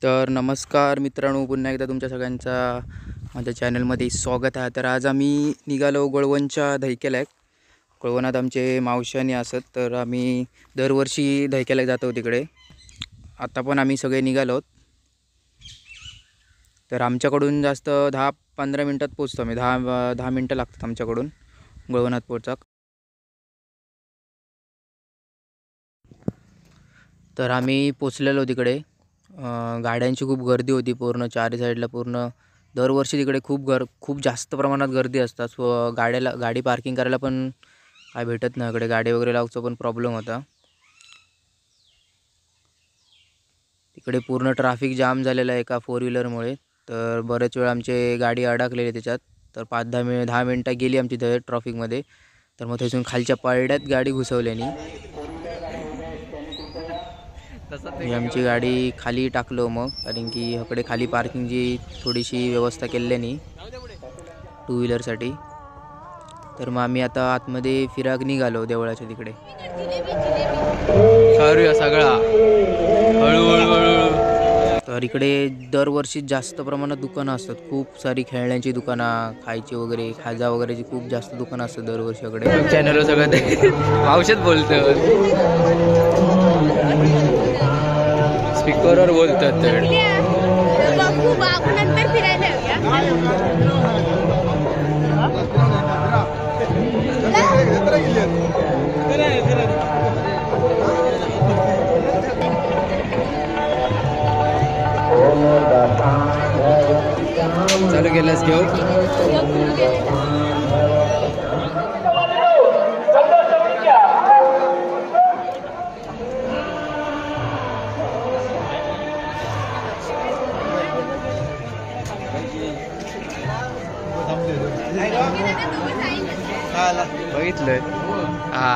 तर नमस्कार मित्रांनो, पुन्हा एकदा तुमच्या सगळ्यांचा माझ्या चॅनलमध्ये स्वागत आहे। तर आज आम्ही निघालो गोळवणच्या धैक्याला। गोळवणात आमचे मावशानी असत, तर आम्ही दरवर्षी धैक्याला जातो तिकडे। आता पण आम्ही सगळे निघालो। तर आमच्याकडून जास्त 10-15 मिनटात पोचतो आम्ही। 10 मिनटं लागतात आमच्याकडून गोळवणात पोचाक। तर आम्ही पोचलेलो तिकडे। गाड्यांची खूप गर्दी होती पूर्ण चारी साईडला। पूर्ण दरवर्षी तिकडे खूप जास्त प्रमाणात गर्दी असतात। सो गाडी पार्किंग करायला पण काय भेटत नाही, इकडे गाडी वगैरे लावायचा पण प्रॉब्लेम होता। तिकडे पूर्ण ट्रॅफिक जाम झालेला आहे एका फोर व्हीलरमुळे। तर बरेच वेळ आमचे गाडी अडकलेली त्याच्यात। तर 5-10 मिनटं गेली आमची तिथे ट्रॅफिकमध्ये। तर मग तिथून खालच्या पायड्यात गाडी घुसवल्यानी मी आमची गाडी खाली टाकलो मग, कारण की इकडे खाली पार्किंगची थोडीशी व्यवस्था केल्यानी टू व्हीलरसाठी। तर मग आम्ही आता आतमध्ये फिराक निघालो देवळाच्या तिकडे। सगळा हळूहळू। तर इकडे दरवर्षी जास्त प्रमाणात दुकानं असतात, खूप सारी खेळण्यांची दुकानं, खायची वगैरे, खाजा वगैरेची खूप जास्त दुकानं असतात दरवर्षी इकडे। चॅनलवर सगळं ते मावशीच बोलतं, स्पीकरवर बोलतात ते। चालू केलंस घेऊ। बघितलं हा।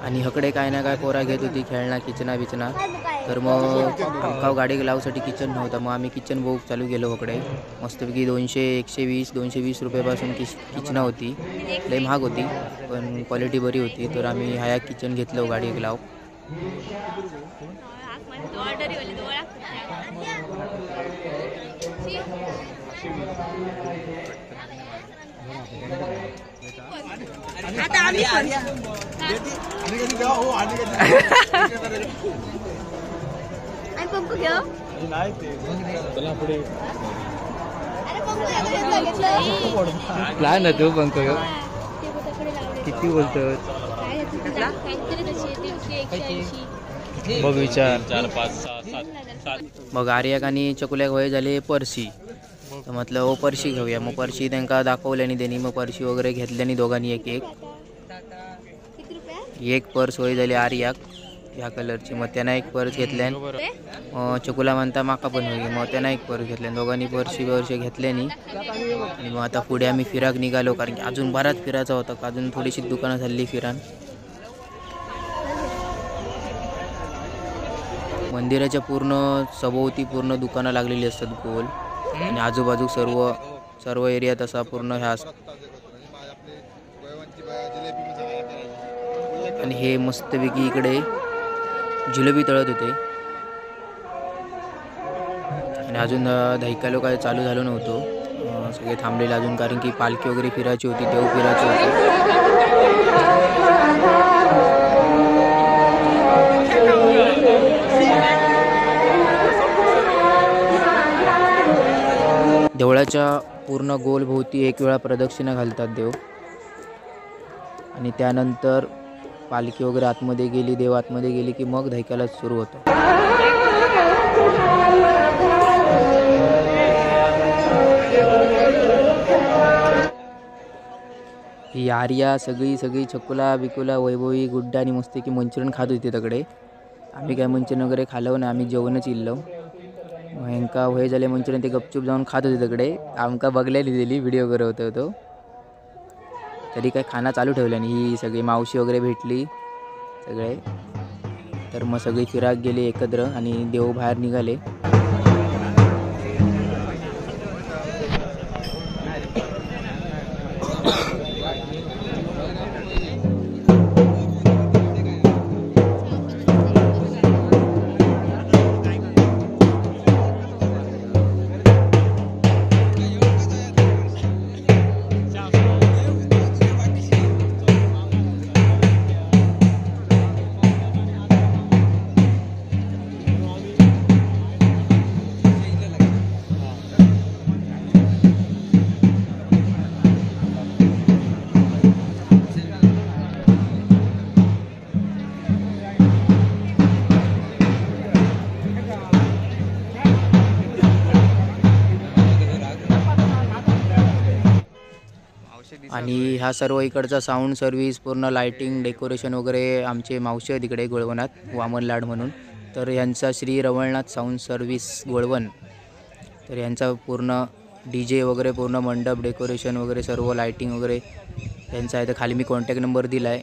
आणि हकडे काय ना काय पोरा घेत होती खेळणं, किचना बिचना। तर मग आमका गाडी लावसाठी किचन नव्हता, मग आम्ही किचन बुक चालू गेलो हकडे। मस्तपैकी 200-120 रुपयापासून किचना होती। लई महाग होती पण क्वालिटी बरी होती। तर आम्ही ह्या किचन घेतलो गाडी लाव। प्लॅन आहे तू पंख घेऊ किती बोलतो बघ विचार। 4, 5, 6, 7। मग आर्यक आणि चकुल्याक वय झाले पर्सी। तर म्हटलं ओ पर्शी घेऊया। मग पर्शी त्यांना दाखवल्यानी त्यांनी, मग पर्शी वगैरे घेतल्यानी दोघांनी एक एक। एक पर्स होय झाली आर्याक ह्या कलरची, मग त्यांना एक पर्स घेतल्यान। चकुला म्हणता माका पण होई, मग त्यांना एक पर्स घेतल्यान। दोघांनी पर्शी वर्षे घेतल्यानी। आणि मग आता पुढे आम्ही फिराक निघालो, कारण की अजून बराच फिरायचा होता। अजून थोडीशी दुकानं झाली फिरान। मंदिराच्या पूर्ण सभोवती पूर्ण दुकानं लागलेली असतात गोल, आणि आजूबाजू सर्व सर्व एरियात असा पूर्ण ह्या। आणि हे मस्तपैकी इकडे जिलेबी तळत होते। आणि अजून धैकालो काय चालू झालो नव्हतो, सगळे थांबलेले अजून, कारण की पालखी वगैरे फिरायची होती, देव फिरायचे होते। देवळाच्या पूर्ण गोलभोवती एक वेळा प्रदक्षिणा घालतात देव, आणि त्यानंतर पालखी वगैरे आतमध्ये गेली, देव आतमध्ये गेली की मग धैक्याला सुरू होतं। ही आर्या सगळी सगळी चकुला बिकुला वैभवी गुड्डा आणि मस्त की मंचुरियन खात होती तिकडे। आम्ही काय मंचुरियन वगैरे खालो नाही, आम्ही जेवणच इल्लो। हेंका वय झाले मंचुरियन ते गपचूप जाऊन खात होते तिकडे। आमका बघलेली दिली व्हिडिओ करत होतो, तरी काय खाना चालू ठेवलं नाही। ही सगळी मावशी वगैरे भेटली सगळे, तर मग सगळी फिराक गेली एकत्र आणि देव बाहेर निघाले। आणि ह्या सर्व इकडचा साऊंड सर्व्हिस, पूर्ण लाइटिंग, डेकोरेशन वगैरे आमचे मावशी आहे तिकडे गोळवणात, वामन लाड म्हणून, तर यांचा श्री रवळनाथ साऊंड सर्व्हिस गोळवण, तर यांचा पूर्ण डी जे वगैरे, पूर्ण मंडप डेकोरेशन वगैरे सर्व लाइटिंग वगैरे यांचा आहे। तर खाली मी कॉन्टॅक्ट नंबर दिला आहे।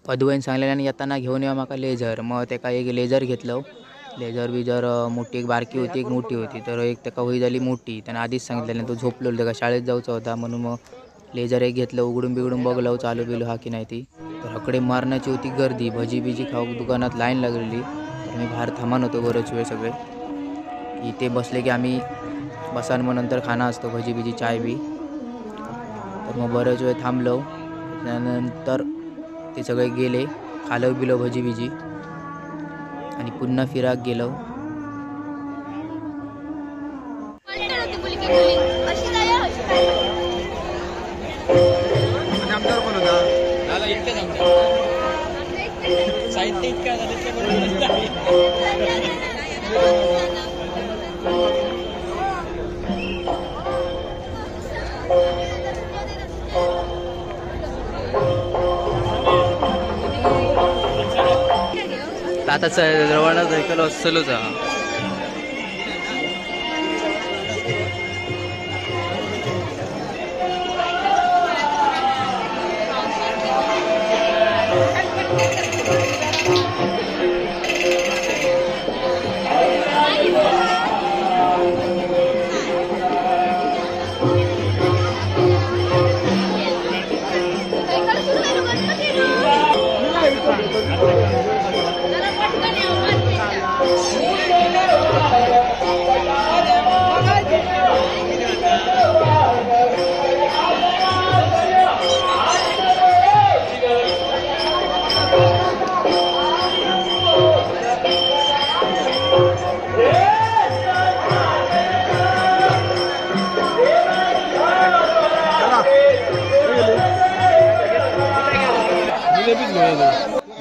अद्वैन सांगलेल्यान येताना घेऊन या म्हाका लेझर, मग तेका एक लेझर घेतलो। लेझर बिजर मोठी एक बारकी होती, एक मोठी होती, तर एक तेका होई झाली मोठी, त्यानं आधीच सांगितलेलं, तो झोपलो, तेका शाळेत जाऊचा होता म्हणून मग लेझर एक घेतलं, उघडून बिघडून बघलो चालू बिलू हा की नाही ती। तर हकडे मारण्याची होती गर्दी, भजी बिजी खाऊ दुकानात लाईन लागलेली, तर मी बाहेर थांबत होतो बरंच वेळ। सगळे इथे बसले की आम्ही बसान, मग नंतर खाना असतो भजी बिजी चाय बी, तर मग बरंच वेळ थांबलो। त्यानंतर ते सगळे गेले, खालो बिलो भजी बिजी आणि पुन्हा फिराक गेलो। आता रवाना जायकलो असलोच हा।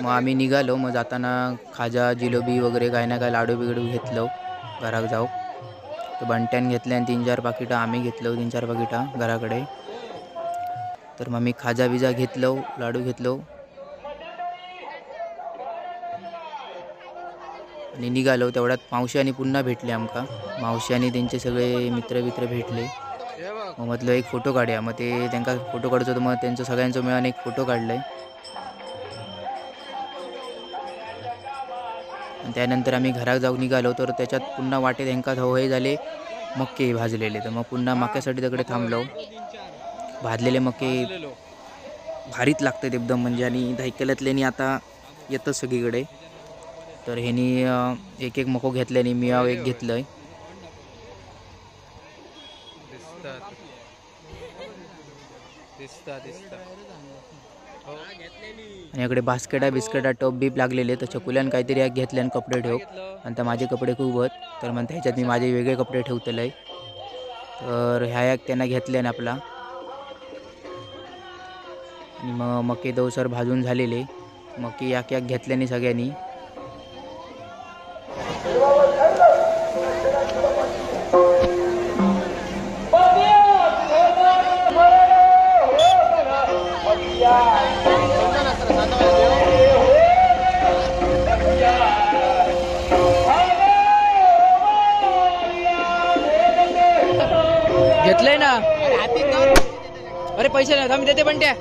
मग आम्ही निघालो, मग जाताना खाजा जिलेबी वगैरे काय ना काय लाडू बिडू घेतलो घराक जाऊ। तर बंट्यान घेतले आणि 3-4 पाकिटं आम्ही घेतलो, 3-4 पाकिटं घराकडे। तर मग मी खाजा बिजा घेतलो, लाडू घेतलो आणि निघालो। तेवढ्यात मावशी आणि पुन्हा भेटले आमका, मावशी आणि त्यांचे सगळे मित्र बित्र भेटले। मग म्हटलं एक फोटो काढूया, मग ते त्यांना फोटो काढतो, तर मग त्यांचं सगळ्यांचं मिळून एक फोटो काढलंय। आणि त्यानंतर आम्ही घरात जाऊन निघालो, तर त्याच्यात पुन्हा वाटेत ह्यांका हे झाले मक्के भाजलेले, तर मग पुन्हा मक्यासाठी तिकडे थांबलो। भाजलेले मक्के भारीच लागतात एकदम म्हणजे, आणि धायकल्यातल्यानी आता येतं सगळीकडे। तर ह्यांनी एक एक मको घेतल्यानी मी एक घेतलंय। आणि इकडे बास्केटा बिस्केटा टप बीप लागलेले, तर छकुल्यान काहीतरी घेतल्यान कपडे ठेव, आणि तर माझे कपडे खूप आहेत, तर म्हणते ह्याच्यात मी माझे वेगळे कपडे ठेवतलंय। तर ह्या एक त्यांना घेतल्यान आपला। आणि मग मके दवसर भाजून झालेले, मके याक याक घेतल्याने सगळ्यांनी. घेतलंय ना, अरे पैसे नाही आम्ही देते पण त्या.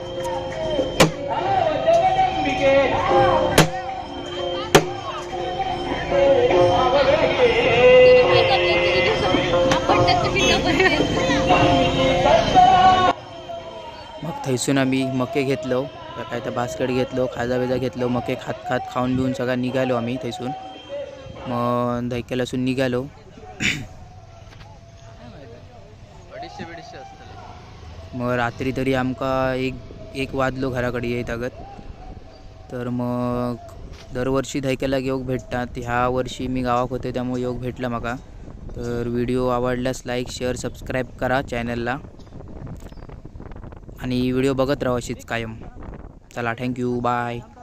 मग थैसून आम्ही मके घेतलो, काय तर बास्केट घेतलो, खाजा बिजा घेतलो. मके खात खात खाऊन बिऊन सगळा निघालो आम्ही थैसून. मग धैक्यालासून निघालो. मग रात्री तरी आमका एक वाजलो घराकडे येत अगत. तर मग दरवर्षी धैक्याला योग भेटतात, ह्या वर्षी मी गावात होते त्यामुळे योग भेटला माका. तर व्हिडिओ आवडल्यास लाईक शेअर सबस्क्राईब करा चॅनलला आणि व्हिडिओ बघत राहा अशीच कायम. चला thank you, bye.